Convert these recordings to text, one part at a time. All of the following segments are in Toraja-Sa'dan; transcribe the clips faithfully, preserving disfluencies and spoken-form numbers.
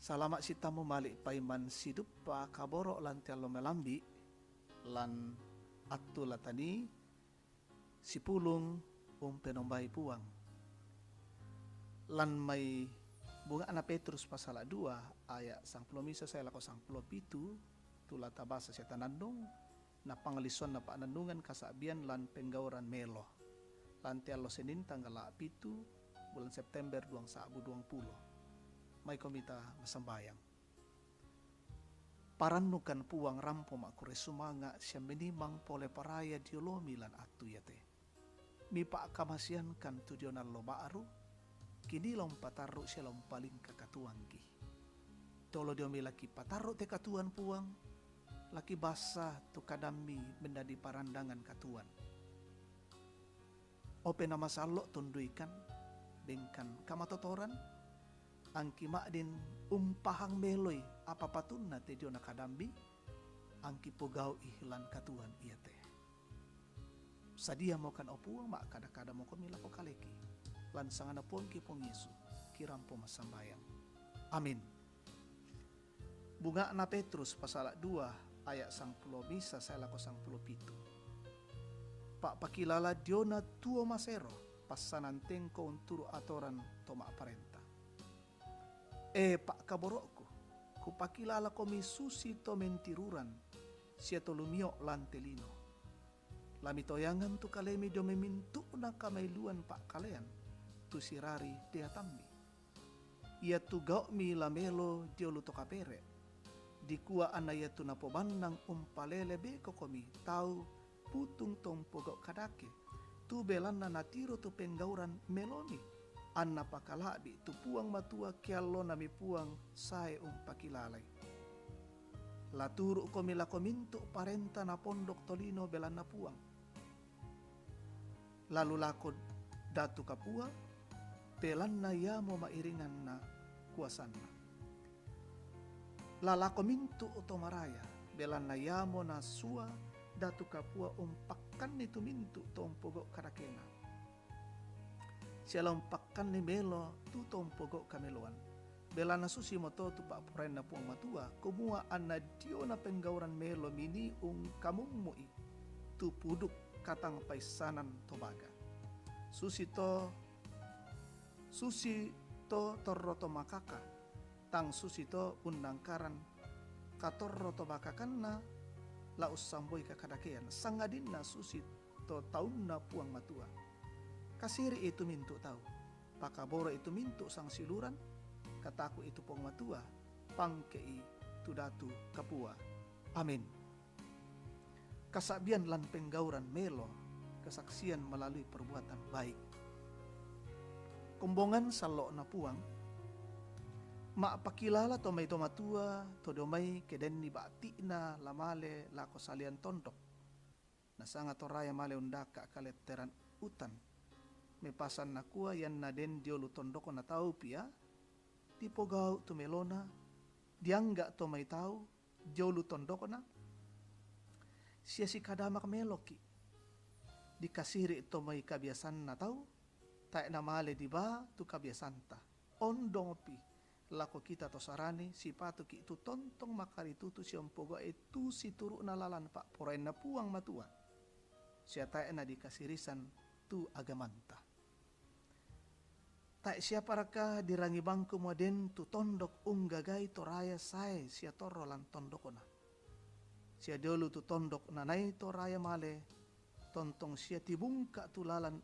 Salama' sitamu mali' paiman siduppa kaboro' lan te allo malambi', lan attu la tani sipulung umpenombai Puang. Lan mai bunga'na Petrus pasala' dua aya' sangpulo misa sae lako sangpulo pitu, tu la tabasa sia tanannung, na pangalissuanna pa'nannungan kasa'bian lan penggauran melo. Lan te allo Senin tanggala' pitu bulan September duang sa'bu duang pulo. Maikomi ta masambayang. Parannukan Puang rampo ma'kurre sumanga' sia minimang pole paraya dio olomi lan attu iate. Mipa'kamasiankan tu diona allo ba'ru, kini la umpatarru' sia la umpalingka katuoangki. Tolo dio mi laki patarru' te katuoan Puang, laki basa tu kadammi mennadi parandangan katuoan. Ope namasallo' tunduikan, dengkan kamatotoran, angki ma'din umpahang meloi apa patunna te diona kadammi, angki pogau'i lan katuoan iate. Sadiamokan, o Puang, ma'kada-kada mokomi lako kaleki. Lan sangana Puangki Puang Yesu, kirampo massambayang. Amin. Bunga'na Petrus pasala' dua aya' sangpulo misa sae lako sangpulo pitu. Pa'pakilala diona tuo masero, passanan tengko unturu' atoran to ma'parenta. E pa'kaboro'ku, kupakilalakomi susi to mentiruran, sia to lumio' lan te lino. La mitoyangan tu kalemi dio mai mintu'na kamailuan pa'kalean, tu sirari deatammi. Iatu gau'mi la melo dio lu to kapere', dikua anna iatu napobannang umpalele bekokomi tau putung to umpogau' kadake, tu belanna natiro tu penggauran melomi, anna pakala'bi' tu Puang Matua ke allonami Puang sae umpakilalai. La turu'komi lako mintu' parenta napondok tolino belanna Puang. Lalu lako datu kapua, belanna iamo ma'iringanna kuasanna. La lako mintu' to maraya, belanna iamo nasua datu kapua umpakkanni tu mintu' to umpogau' kadakena. Sia la umpakkanni melo tu to umpogau' kameloan. Belanna susimoto tu pa'poraianna Puang Matua, kumua anna diona penggauran melo mini ungkamummu'i tu puduk katang paissanan to baga. Susito, susito torro to makaka, tang susito unnangkaran katorro to bakakanna la ussamboi kakadakean, sangadinna susi to taunna Puang Matua. Kasiri'i tu mintu' tau, pakaboro'i tu mintu' sangsiuluran, kataku'i tu Puang Matua, pangke'i tu datu kapua. Amin. Kasa'bian lan penggauran melo, kesaksian melalui perbuatan baik. Kombongan sallo'na Puang, ma'pakilala to mai to matua, to dio mai ke denni ba'ti'na la male lako salian tondok. Nasanga Toraya male undaka' kaletteran utan. Mepasan nakua ianna den dio lu tondokna tau pia, dipogau' tu melona, diangga' to mai tau, dio lu tondokna, sia sikadamak meloki'. Dikasiri' to mai kabiasanna tau, tae' namale dibaa tu kabiasanta. Ondongpi lako kita to sarani, sipatuki' tu tontong makaritutu sia umpogau'i tu situru'na lalan pa'poraianna Puang Matua, sia tae' nadikasirisan tu agamanta. Tae' siaparaka dirangi bang kumua den tu tondok unggagai Toraya sae sia torro lan tondokna? Sia diolu tu tondok nanai Toraya male, tontong sia tibungka' tu lalan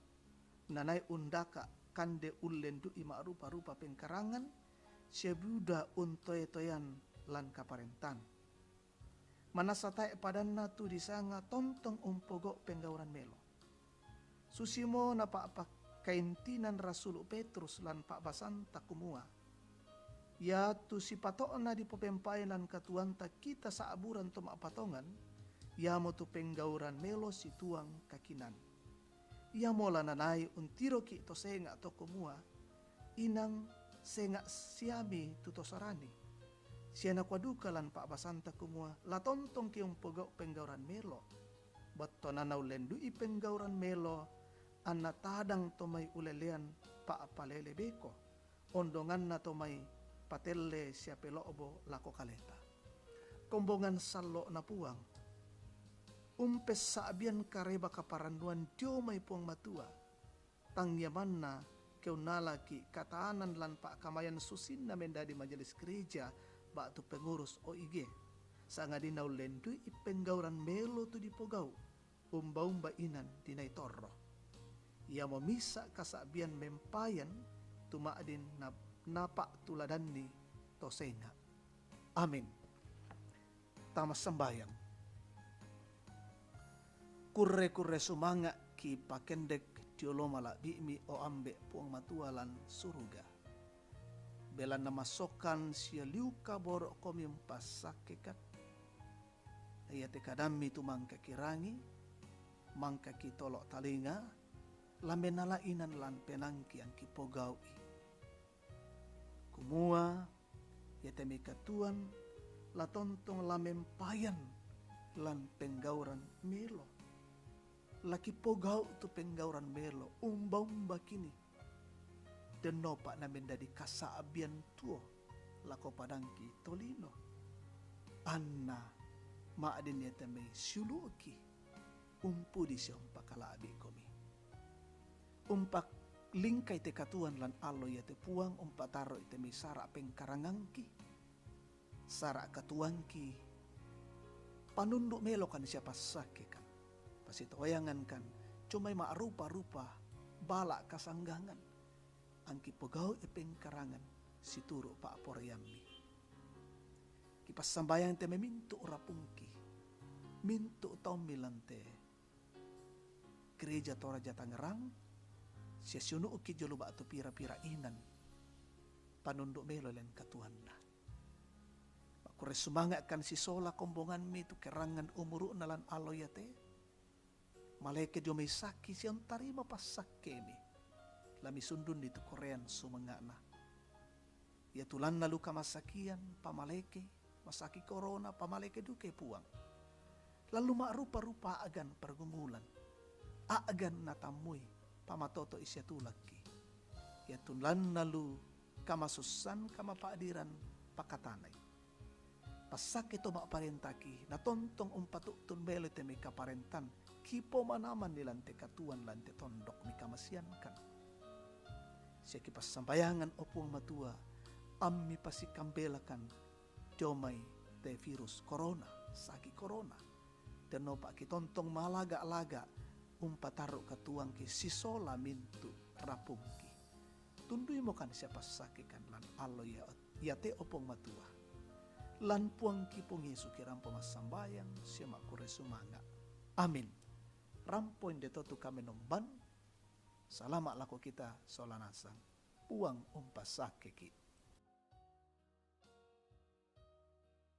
nanai undaka' kande ullendu'i ma'rupa-rupa pengkarangan, sia buda untoe-toean lan kaparentan. Manassa tae' padanna tu disanga tontong umpogau' penggauran melo. Susimo napa'pakaintinan rasulu' Petrus lan pa'basanta kumua, iatu sipato'na dipopempai lan katuoanta kita sa'buran to ma'patongan, iamotu penggauran melo situang kakinaan. Iamo la nanai untiroki' to senga' to kumua, inang senga' siami tu to sarani. Sia nakua duka lan pa'basanta kumua, la tontongki' umpogau' penggauran melo. Bettuanna naullendu'i penggauran melo, anna tadang to mai ulelean pa'palele beko, ondonganna to mai patelle sia pelo'bo lako kaleta. Kombongan sallo'na Puang, umpessa'bian kareba kaparannuan dio mai Puang Matua. Tangiamanna keunnalaki katanan lan pa'kamayan susinna mendadi majelis gereja ba'tu pengurus O I G, sangadinna ullendui penggauran melo tu dipogau, umba-umba inan dinai torro. Iamo misa' kasa'bian mempayan tu ma'din na-, napa'tuladanni to senga'. Amin. Tama sambayang. Kurre-kurre sumanga' kipakendek dio lo mala'bi'mi, o Ambe' Puang Matua lan suruga. Belanna masokan sia liu kaboro'komi umpassakkekan. Iate kadammi tu mangka kirangi, mangka kitolo' talinga, la menala inan lan penaangki angki pogau'i. Kumua, iate mai katuoan la tontong la mempayan lan penggauran melo. La kipogau' tu penggauran melo, umba-umbakini. Dennopa na mendadi kasa'bian tuo lako padangki tolino. Anna ma'din iate mai siulu'ki umpudi sia umpakala'bi'komi. Umpaklingkai te katuoan lan allo iate Puang, umpatarru'i te mai sara' pengkarangangki, sara' katuoangki, panundu' melokan sia passakkekan, pasitoyangankan, cumai ma'rupa-rupa bala' kasanggangan, angki pogau'i pengkarangan situru' pa'poraiammi. Kipassambayang te mai mintu' rapungki, mintu' taummi lan te Gereja Toraja Tangerang, sia siunu'ki jolo ba'tu pira-pira inan panundu' melo lan katuoanna. Makkurre sumanga'kan sisola kombongammi tu kerangan umuru'na lan allo iate. Malaeke dio mai saki sia untarima passakkemi, la misundunni tu korean sumanga'na. Iatu lanna lu kamasakian, pamaleke, masaki korona, pamaleke dukai Puang. Lalu ma'rupa-rupa a'gan pergumulan, a'gan natammui, pamatoto'i sia tulakki. Iatu lanna lu kamasussan, kamapa'diran, pakatanai. Passakke to ma'parentaki, natontong umpatu'tun melo te mai kaparentan, kipomanamanni lan te katuoan lan te tondok mikamaseankan. Sia kipassambayangan, o Puang Matua, ammi pasikambelakan dio mai te virus korona, saki korona. Dennopa kitontong malaga-laga umpatarru' katuoangki sisola mintu' rapungki. Tunduimokan sia passakkekan lan allo ia-, iate, o Puang Matua. Lan Puangki Puang Yesu kirampo massambayang sia ma'kurre sumanga'. Amin. Rampo inde to tu kamenomban. Salama' lako kita sola nasang. Puang umpassakkeki.